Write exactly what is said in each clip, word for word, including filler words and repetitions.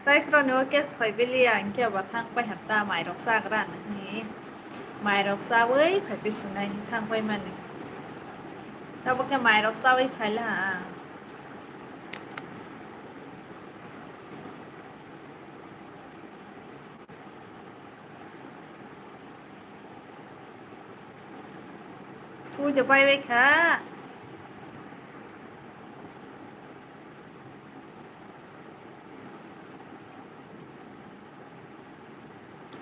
Tai phro ni o case phai bili ya, hingke bo thang pai hapta mairok chagra na hi. Mairok chawi phai phi sinai hi thang pai mani. Tabo khe mairok chawi phai la ha. Thui de pai bai kha.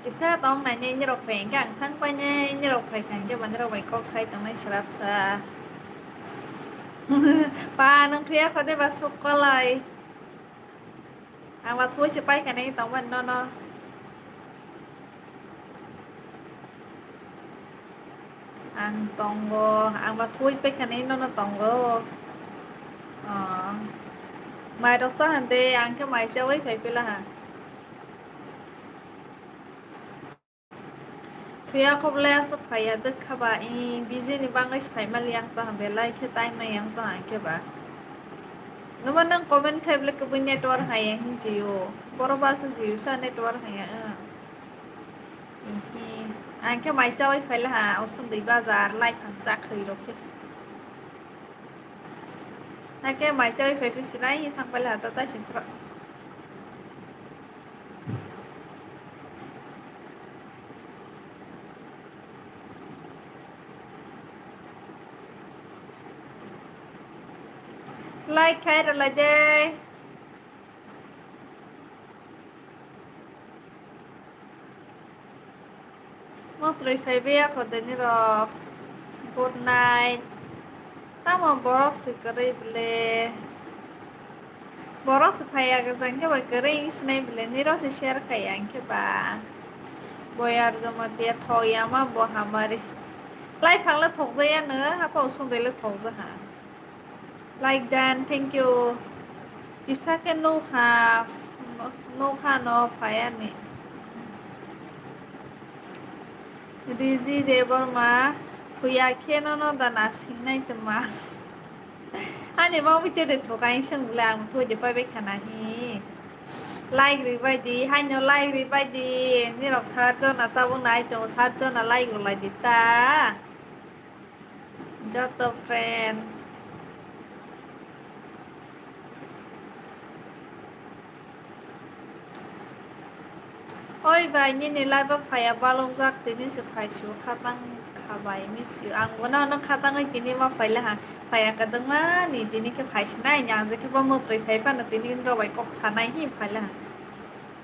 Kisa tong nai nai nirok phai hingke ang thang pai nai nirok phai kha hingke bo nirok bai kok sai tong nai srap sa. Pa nang thuya kho de ba suk kolai. Ang ba thui se pai kha nai tong ban no no. Ang tongo, ang ba thui pekha ni nono tongo. Oh. Mai rok sa hande, ang khe mai chawi phai pila ha. Thuya kho belai aswk phaiya, dwkha ba, i, busy ni bagwi se phai mali ang to ha, belai khe time nai ang to ha, ang khe ba. Numa nang comment khai belai kwbui network haiya hin jio. Boro ba se jio sa network haiya, eh. Ehe. Ang khe mai chawi phai laha, o sundui bazar, lai phang cha khwi rok khe. Ang khe mai chawi phai phi sinai, thang pai laha, ta tai sing phra. Like khai rw lai de. Moktroi phai bia kho de nirok. Good night. Tamo borok se kwrwi ble. Borok se phaiya kwchang khe bai kwrwi wngwi sinai ble nirok se share khai ya hwnkhe ba. Boyar Jamatia thok yama bo hamari. Lai phang le thokjaya no, haphang sundai le thokjaha. Like done, thank you. Kisa khe nukha, nukha no phayani. Riji Debbarma, thuya khe nono da nasingnai twma. Ani ma ui tere thokai song bwle ang thoi de pai bai khana hi. Like ri bai di, haino like ri bai di. Nirok sat jona tabuk nai tongo, sat jona like rw lai di ta. Joto friend. Oi bai, nini live o phaiya balokjak, tini se phaisu khatang kha bai miss you. Ang bono ono khatangwi tini ma phaila ha, phaiya kwdwkma ni tini khe phaisinai, ni ang je khe bo mwtrwi phai phano tini rok bai kok sanai hi phaila ha.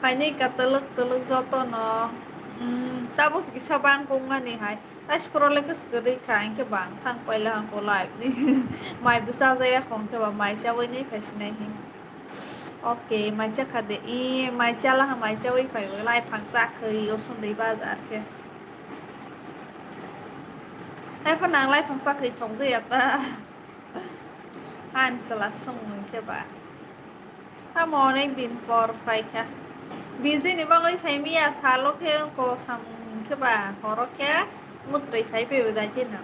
Phaini ka twlwk twlwk jotono, mm, tabuk se kisa bang kukmani hai. Tei sukro le khe swkirwi kha, hinkhe bang thang paila hangko live ni. Mai bwsa jaya khong khe ba mai chawi nai phaisinai hi. Okay, mai cha kha de. I mai cha laha mai chawi phai bo live phang cha khwi o sundui bazar khe. Tei phano ang live phang cha khwi thok jaya ta. Han chwla song hinkhe ba. Tamo onek din por phai kha. Busy ni bagwi phai miya, salo khe wngkha samung khe ba, horo khe mwtrwi phai phai bo dai khe no.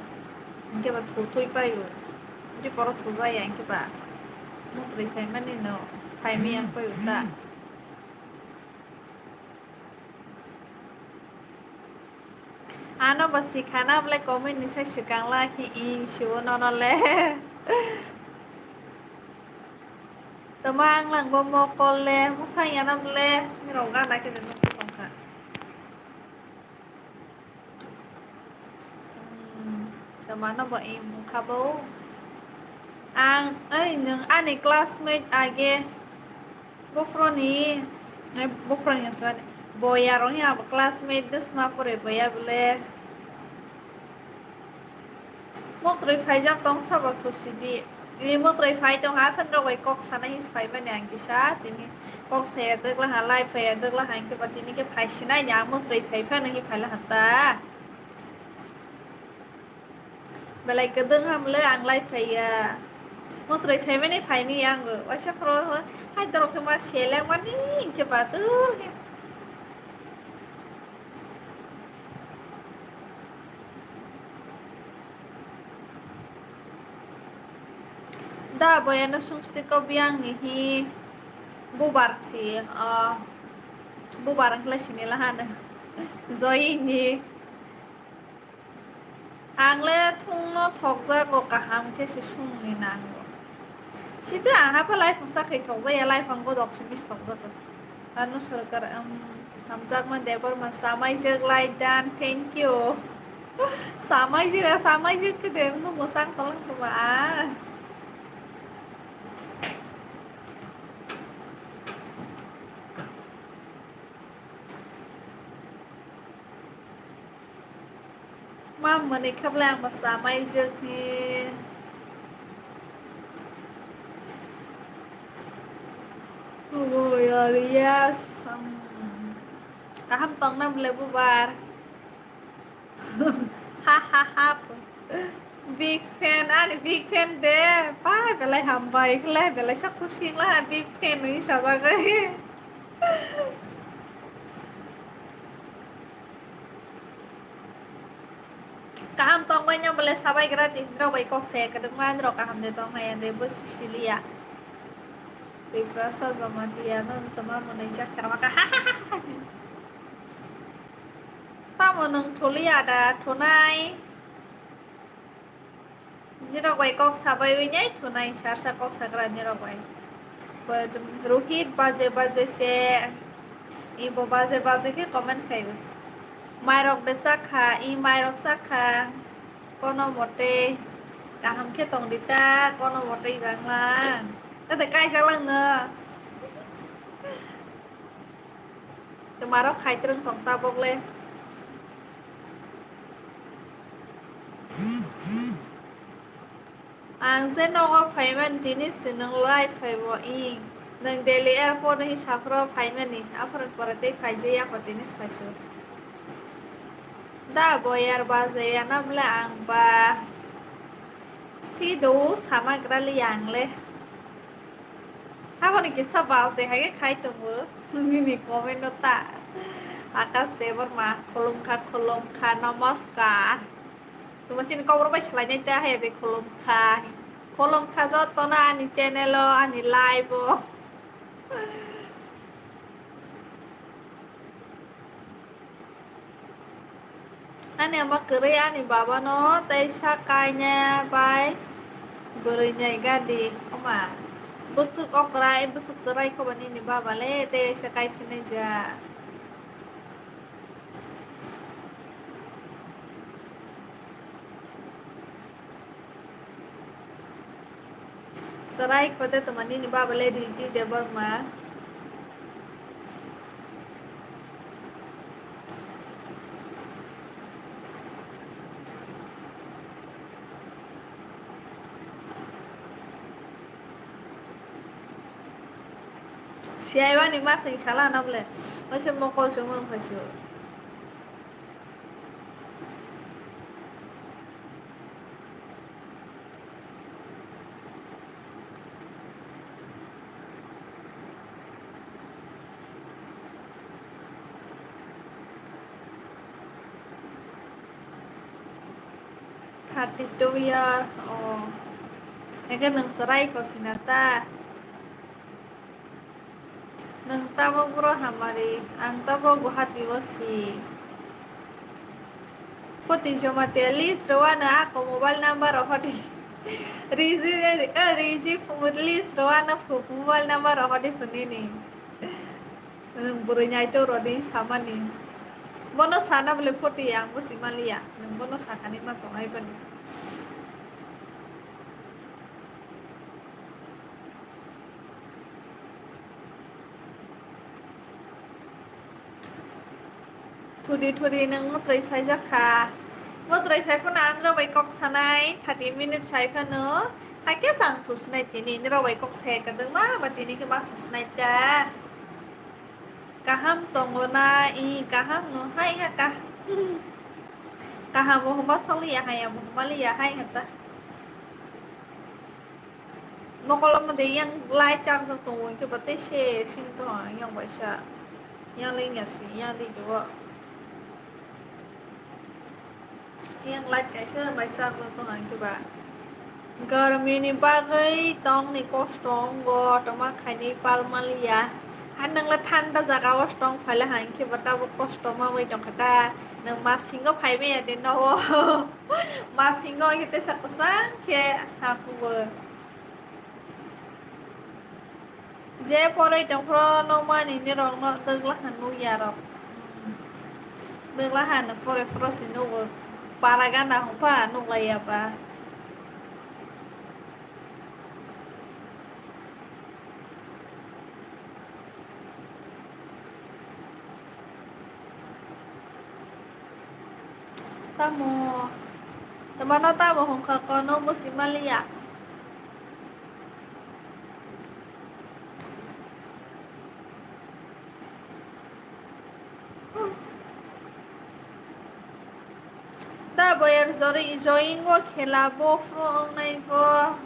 Hinkhe ba thu thui pai bo. Hinkhe poro thu jaya hinkhe ba. Mwtrwi phai mani no phai miya wng pai bo ta. Ano bo sikha na bole comment ni sai swkang la khe ing sibo nono le. Toma ang lang bo mokol le, mwsang ya na bole, nirok gana khe nukho tongkha. Hmm, toma no bo ing mukha bo. Ang, oi, nwng ani classmate age. Bofroni, eh, bofroni aswani. Boya rong ya abo classmate de sma pore boya bole. Moktroi phaijak tong sabo thusidi. Ini moktroi phai tong ha phan rok bai kok sana his phai mani ang kisa tini kok saya dwgla ha lai phai dwgla ha hingke ba tini ke phai sinai ni ang moktroi phai phano hi phai la ha ta. Belai kwdwng hamle ang lai phaiya. Motwrwi phaimani phaimani ang bo. Waisa phoro hai dorok khe ma seleng mani hinkhe batur khe. Da boyano sungsti ko biyang ni hi. Bubar si, ah, bubar wngkhe sini lahano. Joyini. Ang le thungno thokjago, kaham khe se sungni nango. Sitwng ang hapha laiphang sakhe thokjaya, laiphang bodok se mis thokjago. Anu Sarkar, um, hamjakma Debbarma samaijak like done, thank you. Samaijak, samaijak khe de, no mwsang tonglang tongma, ah. Ma mwnwi khablai ang bwsa maijak ni. Oh, yes, um, kaham tongna bwle bubar. Ha, ha, ha. Big fan, ani big fan de. Pa, belai hambai, khlai, belai sa khusi wngla, big fan wngwi sajagwi. Kaham tongbai nang bole sabai gra di, nrok bai kok saya kedek ma, nrok kaham de tong haya de, bo sisiliya. Tiprasa Jamatia no toma mwnwi jak kharma ka. Tamo nwng thuliya da, thunai. Nirok bai kok sabai wi nai thunai, sarsa kok sagra nirok bai. Bo Rohit baje baje se, ibo baje baje khe comment khai. Mairok de sakha, i mairok sakha. Kono mote kaham khe tong di ta, kono mote bangla. Kate kaijak lang no. Twmarok khai twrwng tong tabok le. Ang je nogo phaimani tini se nwng lai phaibo ing. Nwng Delhi airport ni saphro phaimani, aphro pore tei phaijaya kho tini phaisu. Da boyar bajaya na bwle ang ba. Si do sama gra li ang le. Aboni kisa bal se hai khai tongo. Nini comment no ta. Akash Debbarma, khulumkha, khulumkha, namaskar. Tuma sini kobor bai salai nai ta hai de khulumkha. Khulumkha joto no ani channel o, ani live o. Ani ama kwrwi ani babano tei sa kaina bai bwrwi nai gadi. Oma bwswk okrai, bwswk chwrai khoba nini baba le tei sa kai phinai ja. Chwrai kho de tongma nini baba le Riji Debbarma. Siyai bani masing sala na bole. Oise mokol se mung phaisu. Thirty two year, oh. Eke nung serai ko sinata. Nwng tabok bro hamari, ang tabok Guwahati o si. Photo Jamatia list rwano ako mobile number rohodi. Riji, eh, Riji list rwano phu-, mobile number rohodi phunini. Nwng bwrwi naito rodi samani. Bono sana bole photo ang bo simaliya. Nwng bono sakani ma tongai bani. Thudi thudi nwng mwtrai phaijak kha. Mwtrai phai phano ang nrok bai kok sanai thirty minutes sai phano. Hakhe se ang thusinai tini nrok bai kok sai kwdwngma ba tini khe ma sasinai ta. Kaham tongo na? I kaham no hai ha ka. Kaham bo huma soli ya hai bo huma li ya hai ha ta. Mokol omo de yang lai chak jak tongo, hwnkhe bo tei se sing tongo yang bai sa. Yang le ya si, yang di bo. Yang light kaisa bai chak jak tongo hwnkhe ba. Garmini bagwi tongni kosto wngo, tongma khainwi pal maliya. Hai nwngla thanda jagao tong phaile hai khe bo tabuk kosto ma bai tongkha ta? Nwng masingo phai maya de nogo. Masingo khe tesa kwchang khe ha kubo. Je poroi tongphro nokmani nirokno dwgla kha nukya rok. Dwgla ha no poroi phro se nugo. Para gana hwnpha nuklaiya ba. Tamo. Tamano tamo hwnka kono musi maliya. Da boyar jori join bo khela bo phro wngnai bo.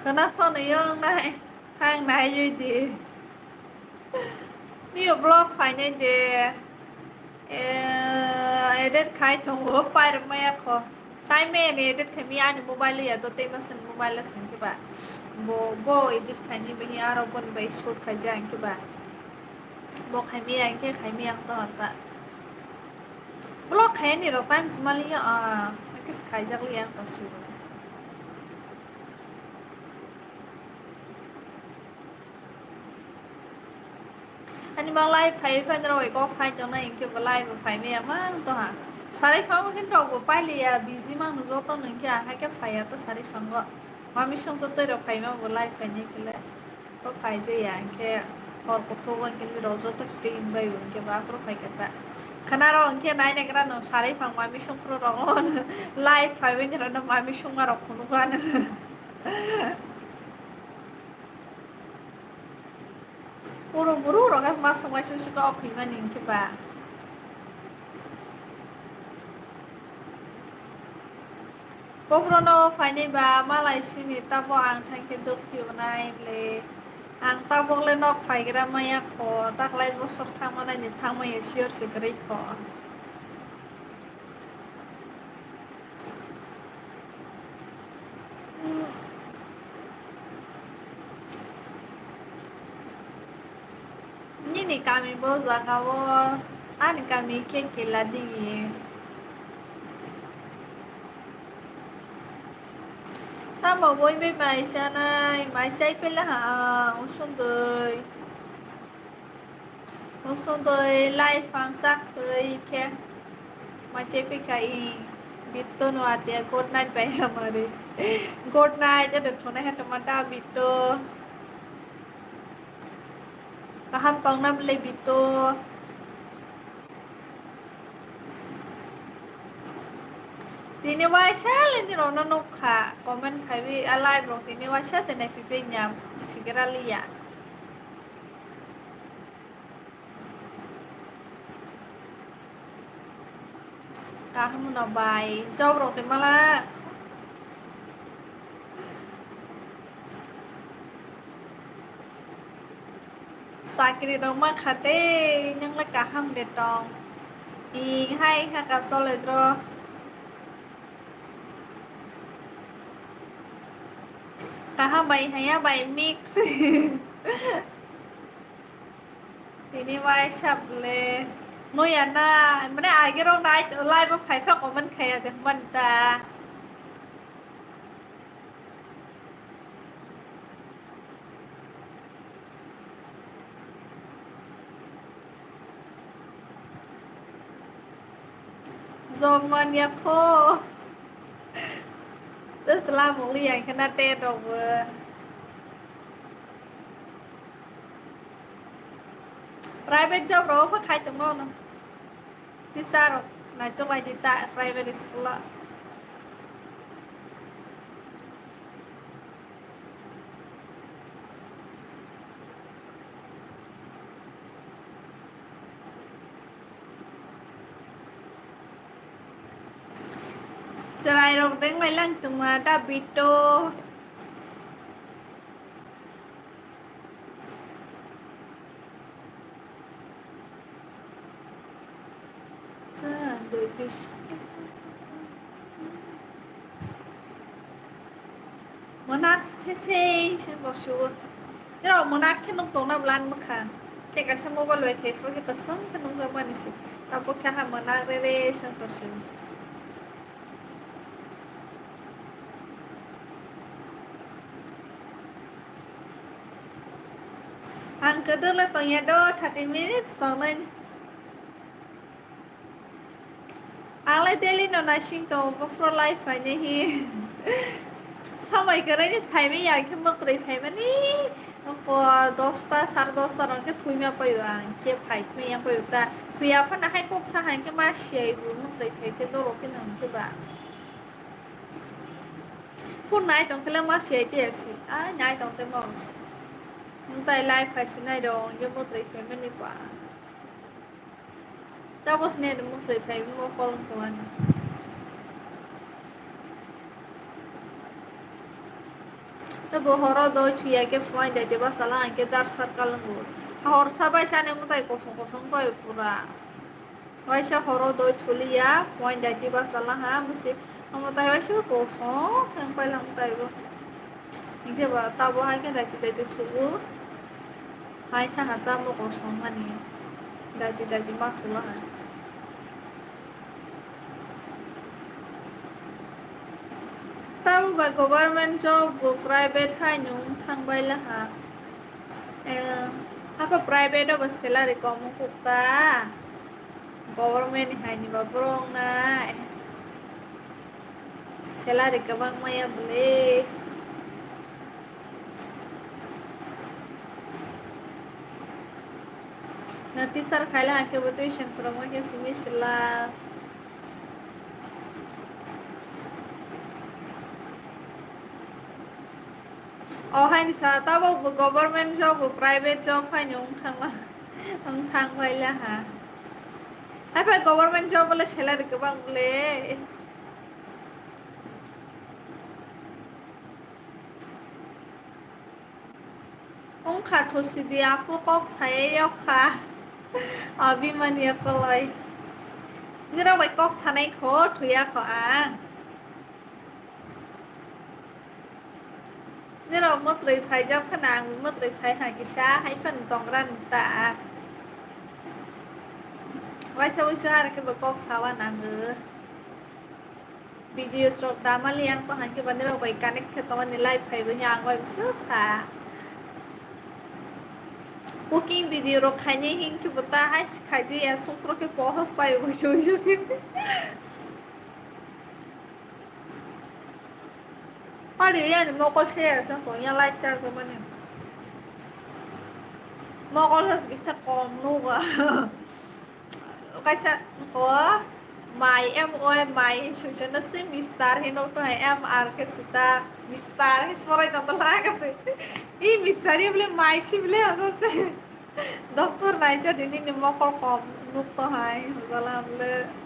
Khana sonai wngnai. Thang nai joi di. Niyo vlog phainai de. Eh, edit khai tongo, pairwk maya kho. Time edit khai mi ani mobile ya to tei masan mobile o sing khe ba. Bo, bo edit khai ni bahi aro bon bai shoot khai ja ang khe ba. Bo khai mi ang khe khai mi ang to ta. Vlog khai ni rok time smali ya, ah, kis khai jak li ang to su. Ani ma live phai phai rok kok sai tong nai, hinkhe bo live phai maya mang tong ha. Sarai phang khe rok bo pailiya, busy mang no joto no, hinkhe ang hai khe phaiya to sarai phango. Mami song to tei rok phai ma bo live phai ni khe le. Bo phai je ya, hinkhe hor kuthuk o hinkhe rok joto free wng bai o, hinkhe bo aphuru phai khe ta. Khana rok hinkhe nai nai gra no sarai phang mami song phuru rok live phai bai rok no mami song ma rok phunuk ano. Oro buru rok ma songwai song suka o khimani hinkhe ba. Bokhorono phainai ba malai sini tabo ang thangkhe dok phiyonai le. Ang tabok le nok phaigra maya kho, taklai bosor thangmanaini thangmaya sure se kwrwi kho. Nini kami bo jaga o, ani kami khe Kelading. Tamo boi bai mai chanai, mai chai pele ha, usundoi. Mosodoi lai phang chak khe ma chepikha i bitto no atia good night bai hamari. Good night ado thonai ha tongma da bitto. Kaham tongna bwle bitto. Tini waisa le ni rokno nukha comment khaiwi a live rok tini waisa de naiphaibai nya sigra liya. Kaham no bai, job rok de mala. Chakri rok ma kha tei, nang le kaham de tong. Ing hai ha ka soloi dro. Kaham bai haya bai mix. Tini waisa bwle. Noya na, mane age rok nai live o phai pha comment khaya de man ta. Job man ya kho. Te slamung li yang khana te rok bo. Private job rok pha khai tongma no. Teacher rok naitok lai di ta private school o. Chwrai rok deng lai lang tongma da bito. Cha, dui piece. Nak se se se bo su. Nirok mwnakhe nuk tongna bwla ani bwkha. Tei kaisa mobile bai khe phuru khe kwchwng khe nukjakmani se. Tabuk khe ha mwnakre re se wng tong su. Ang kwdwkle tongya do, thirty minutes tongnai. Anglai daily no naising tongo, buphuru live phainai hi. Samai kwrwini phaimani ya khe mwkrwi phaimani. Bo dosta, sare dosta rok khe thwima paio ang, khe phai thwima yang paio ta. Thwiya phano hai kok sa hai khe ma siyai bo mwkrwi phai khe norok khe nang khe ba. Phone nai tong khe le ma siyai te asi. Ai nai tong te ma asi. Mwtai live phai si nai rong, ye mwkrwi phaimani ba. Tabos ne mwtai phai mo kolong tongani. Tabo horo doi thuya khe phuain dai de basa la hwnkhe dar circle wngo. Hor sabai sani mwtai kosong kosong bai pura. Waisa horo doi thuliya phuain dai de basa la ha mwsi. Omo tai waisa kosong thang pai lang tai bo. Hingke ba tabo hai khe daiti daiti thugo. Hai tha ha tamo kosong mani. Daiti daiti ma thulo hai. Tamo ba government job bo private hai nung thang bai laha. Eh, apa private o ba salary kom wng kuk ta? Government ni hai ni ba borok nai. Salary kwbang maya bwle. Na teacher khaila hwnkhe bo tuition phwrwngma khe simi sila. O haini sa tabok bo government job bo private job haini wng thangla, wng thang laila ha. Haipha government job bole salary kwbang bole. Wngkha thusidi aphuru kok saya yokha. Abimani akoloi. Nirok bai kok sanai kho, thuya kho ang. Nirok mwtrwi phaijak phano ang mwtrwi phai ha kisa, hai phano tongra nta. Waisa waisa aro khe bo kok sawa nango. Videos rok damali ang to hangke bani rok bai connect khe tongmani live phai bo ang bai bwswk sa. Cooking video rok khainai hinkhe bo ta hai khaijaya sungkrok khe pohos pai bo sui sui. Ari yani mokol se ya sa ko ya light charge mani. Mokol se kisa kom nuga. Kaisa ko mai M O mai sujana se mister hino to hai M R ke sita mister hi sorai to la ka se. I mister hi bole mai si bole asa se. Doctor naisa dini ni mokol kom nuk to hai jala bole.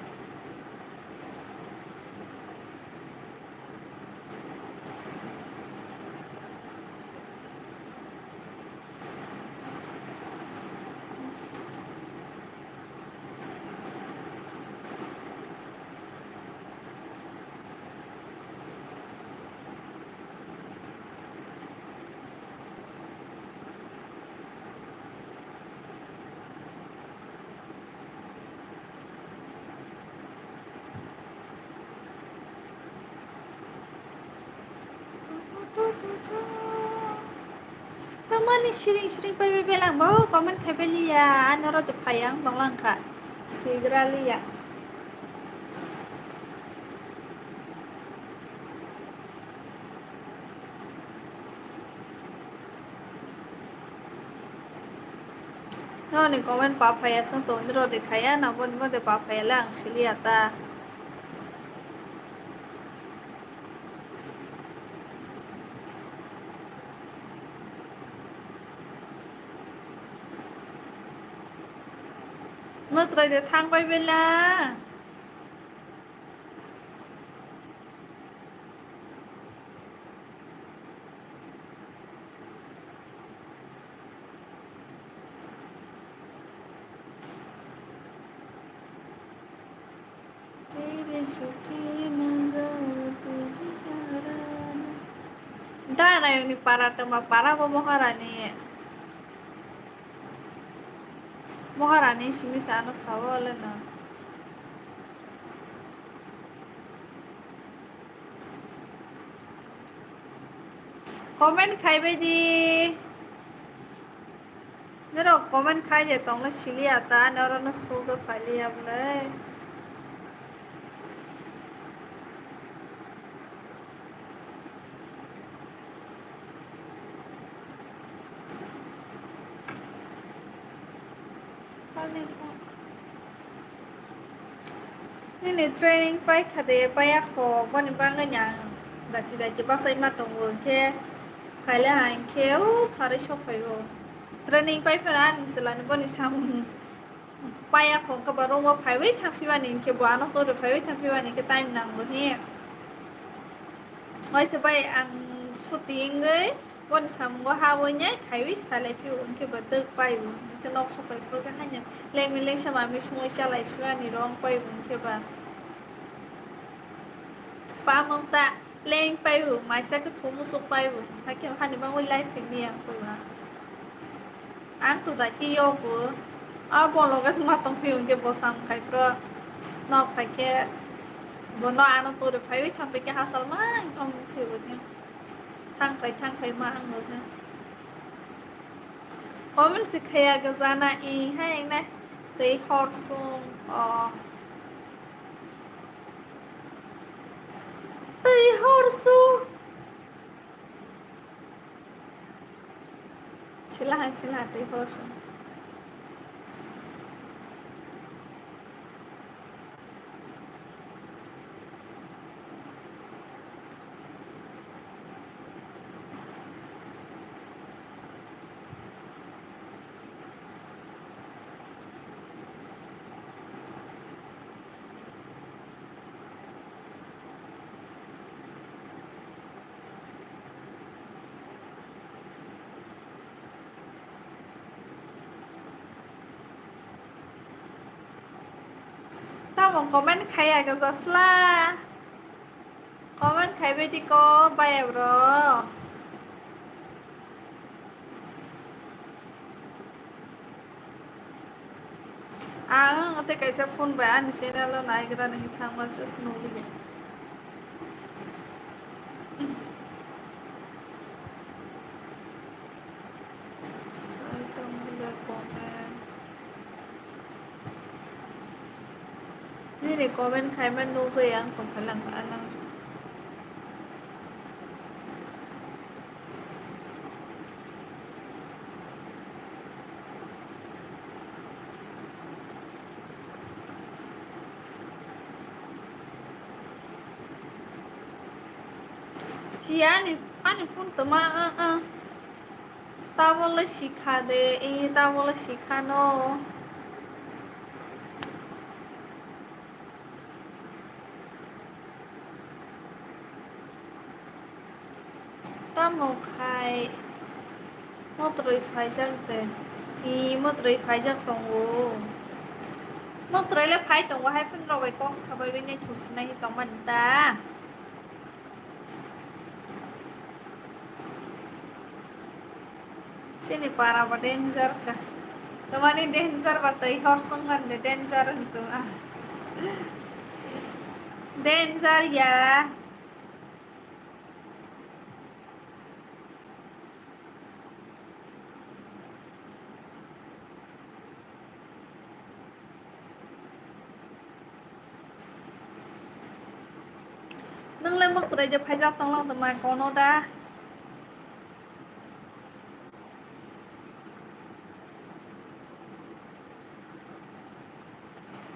Tamani siring siring pai bai belang bo comment khai bai liya, ano rode phai ang tong lang kha, sigra liya. Noni comment pa phaiya song tongni rode khaya, nabo nimo de pa phaiya le ang siliya ta. Mwtrwi de thang pai bela. तेरे सुखी नजर तेरी याराना। Ta nayungni para twma para bo Maharani. Maharani simi sa ano sawo le no. Comment khaibai di. Norok comment khai je tongna siliya ta, norokno sojak pailiya bwle. Nini training paikha de, paiya kho, boni bagwi ni ang dati dati bachai ma tongo, hinkhe phaile ha hinkhe o sarwi sok phaibo. Training paiphano ani chwlani boni samung paiya kho, hinkhe bo room o phaiwi thangphimani hinkhe bo ano toro phaiwi thangphimani hinkhe time nango hi. Waisa bai ang suti wngwi boni samungo habwi nai khaiwi salai phio, hinkhe ba twk pai bo, hinkhe nok sok pai phuru khe haino lengmi lengsa mami sungwi chalai phio ani rong pai bo, hinkhe ba pamang ta leng pai bo, maisa khe thumu sok pai bo, hakhe hani bangwi lai phai miya koi ba. Ang to dai khe yogo. A bologo se ma tong phio hinkhe bo sam khai phro. Nok phai khe bono ano tore phaiwi thang phai khe hachal ma wng thang phio bo khe. Thang phai thang phai ma wng bo khe. Omen se khaya gajana i hai na tei hor sung o. Tei hor sung. Sila hai sila tei hor sung. Tamo comment khaya gajasla. Comment khaibai di ko baya bro. Ang tei kaisa phone bai ani channel o naigra nai thangma se swnamliya. Nini comment khaima nukjaya ang tongphailang anang. Si ani, ani phone toma, ah, ah. Tabole sikha de, e tabole sikha no. Tamo khai motroi phaijak de. Hi motroi phaijak tongo. Motroi le phai tongo hai phano rok bai kok sabai bai nai thok sinai hi tongmani ta. Chini para ba danger ka. Tamani danger ba tei hor songman de danger hintu ah. Danger ya. Nwngle mokrai je phaijak tonglang tongma kono da.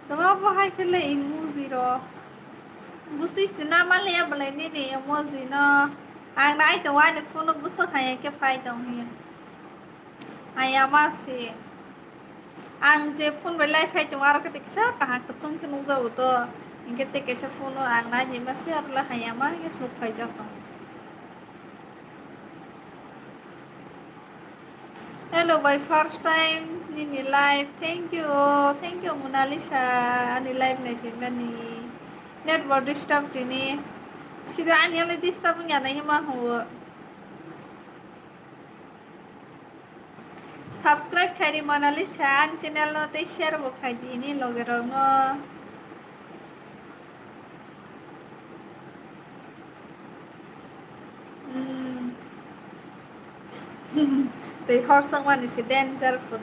Tama bo hai khe le emoji rok. Busi sina mali ya belai nini emoji no. Ang nai to wani phone no busa khaya khe phai tong hiya. Aya ma si. Ang je phone bai lai phai tong aro khe kisa kaham kwchwng khe nukjago to. Hinkhe tei kaisa phone no ang nai ni ma si aro le haya ma khe suk phai jak tong. Hello bai, first time nini live. Thank you, thank you Monalisa, ani live nai phimani. Network disturb tini. Sida ani ale disturb wngya nai hima huo. Subscribe khairi Monalisa ani channel no tei share bo khaidi ni loge rok no. Hmm. Tei hor songmani se danger pho.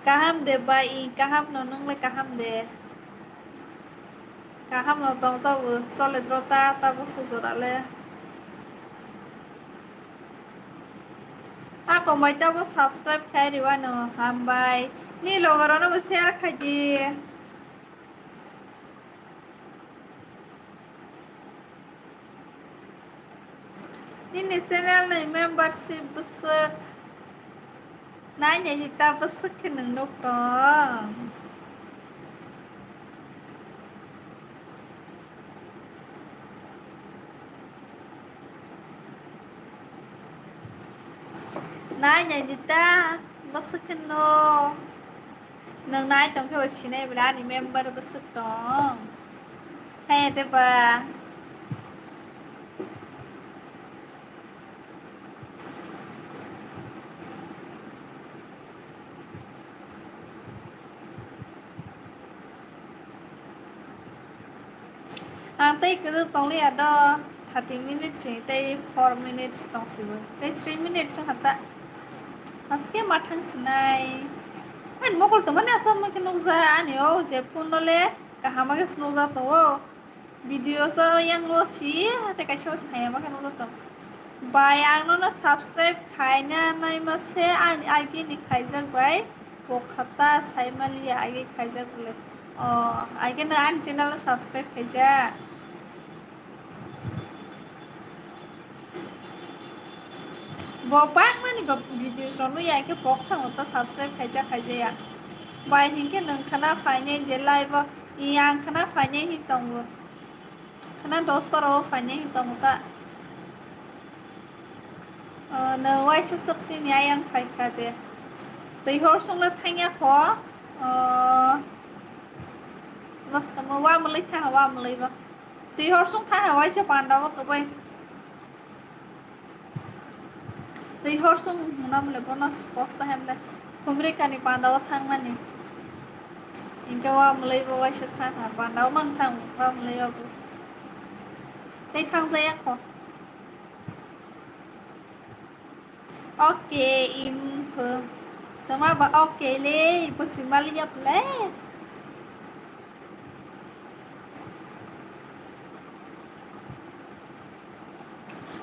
Kaham de bai, kaham no nung le kaham de. Kaham no tong jabo chole dro ta, ta bo sujora le. Ta komai ta bo subscribe khai riwano hambai. Ni loge rok no bo share khai di. Nini channel ni membership bwswk nai nai ta bwswk khe nwng nuk tong. Nai nai di ta bwswk khe no. Nwng nai tong khe bo sinai bwle ani member bwswk tong. Hai de ba. Ang tei kwrwng tongliya do, thirty minutes ni tei four minutes tong sibo. Tei three minutes wngkha ta. Haske ma thang sinai. Ani mokol tongmani aswk ma khe nukja, ani o je phone no le kaham ma khe se nukjak tongo. Video so yang o si, tei kaisa o si hayama khe nukjak tongo. Bai, ang nono subscribe khaina naima se, ani agini khaijak bai. Bo khata saimaliya agi khaijak bole. O, agi no ani channel no subscribe khaijak. Bo bangmani bo videos rok no ya khe bo thango ta subscribe khaijak khaijaya. Bai hinkhe nwng khana phainai de live o, i ang khana phainai hin tongo. Khana dosta rok phainai hin tongo ta. O, nwng waisa swk sini ayang phaikha de. Twi hor songno thangya kho. O, bwskangno wa mwlwi thaha, wa mwlwi bo. Twi hor song thaha waisa panda o kwbai. Twi hor song hwnna bole bono posta hemle America ni panda o thangmani. Hinkhe wa mwlwi bo waisa thaha panda o mang thang wa mwlwi o bo. Tei thangjaya kho. Okay, info. Tama ba okay le, ipo simal ya pule.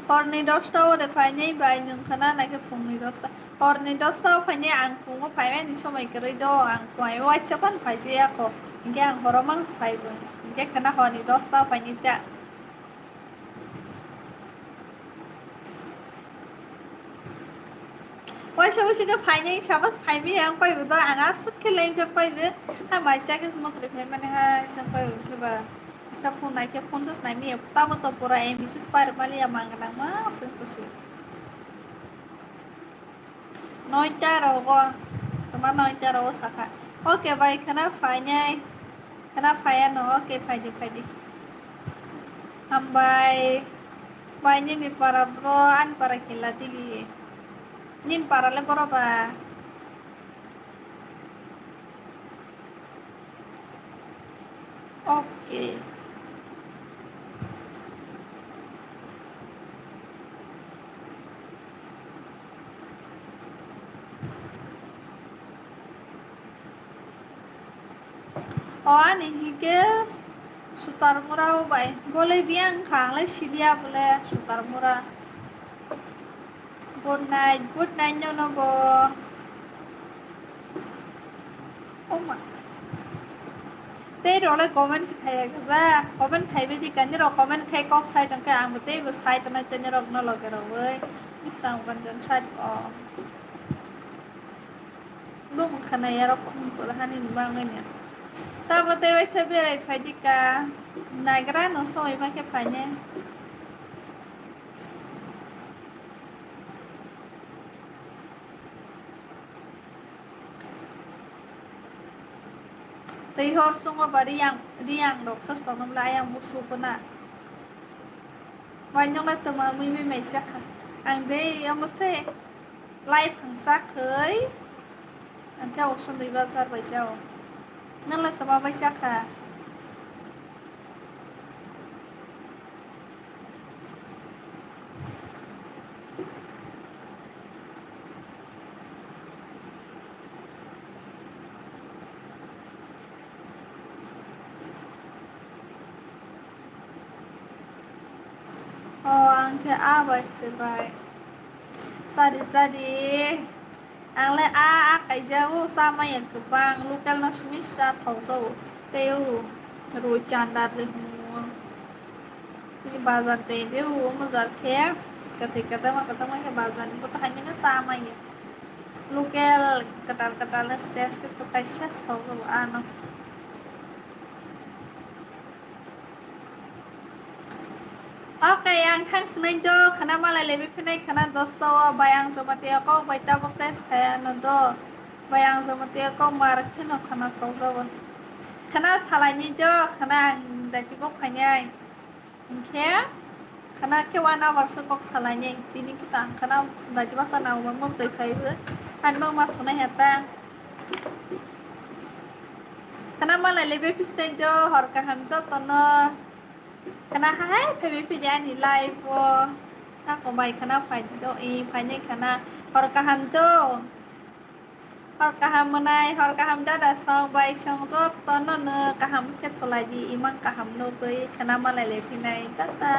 Horni dosta o de phainai bai nwng khana naikhe phungni dosta. Horni dosta o phainai ang phungo phaimani somoi kwrwi do, ang phungo waisa phano phaijaya kho. Hinkhe ang horo mangsa phaibo. Hinkhe khana horni dosta o phainai ta. Waisa waisa khe phainai, sabas phaimaya ang paibo do, ang aswk khe lengjak paibo. Ha maisa khe motri phaimani hai sang paibo khe ba. Isa phone nai khe phone se naimaya, tamo to pura M B C se parmaliya mang nang ma se to se. Noita rogo, toma noita rogo sakha. Okay, bai, khana phainai, khana phaiya no, okay, phaidi, phaidi. Hambai, bai, nini para bro, ani para kila digi. Nini para le boro ba. Okay. O ani hike Sutarmura o bai. Bole biyang kha, ang le siliya bole Sutarmura. Good night, good night nono bo. Oh ma. Tei rok le comment se khaiya kha ja. Comment khaibai di kani rok comment khai kok sai tong khe ang bo tei bo sai tongnai tei rok no loge rogoi. Bisrang banjan sai o. Bo wngkha na yarok wngkha hani ni bagwi ni. Tamo tei waisa berai phai di ka. Nagra no soi ma khe phai ne. Tei hor sungo ba riyang, riyang rok sas tongma bwle ayang buk sukuna. Wainokna twma mui mui mai chakha. Ang dei omo se lai phangsa khoi. Ang khe option dui bazar bai chao. Nang le tama bai chakha. O, ang khe a bai se bai. Sari, sari. Ang le a, a kaijago, cha maya kwbang, local no simi cha thokjago. Tei o roi chandar le hwngo. Tini bazar tei de o, omo jar khe kwthwi kwdama kwdama khe bazar ni bwtwi haino cha maya. Local kwtal kwtal no stage khe to kaisa thokjago ano. Okay, ang thang sinai do, khana malai lebi phinai khana dosto o, bai ang Jamatia kok bai tabok test khai ano do, bai ang Jamatia kok mar kheno khana thokjago. Khana salaini do, khana ang daiti kok phainai. Hinkhe khana khe one hour se kok salaini, tini khe tang khana daiti basa nang bo motoi phaibo, ang bo ma thunai heta. Khana malai lebi phisnai do, hor kaham jotono. Khana hai phaibi phidi ani life o. Ako bai khana phai do, e phainai khana hor kaham do. Hor kaham mwnai, hor kaham dada song bai song jotono no kaham khe thulai di, imang kaham nugwi khana malai le phinai. Tata.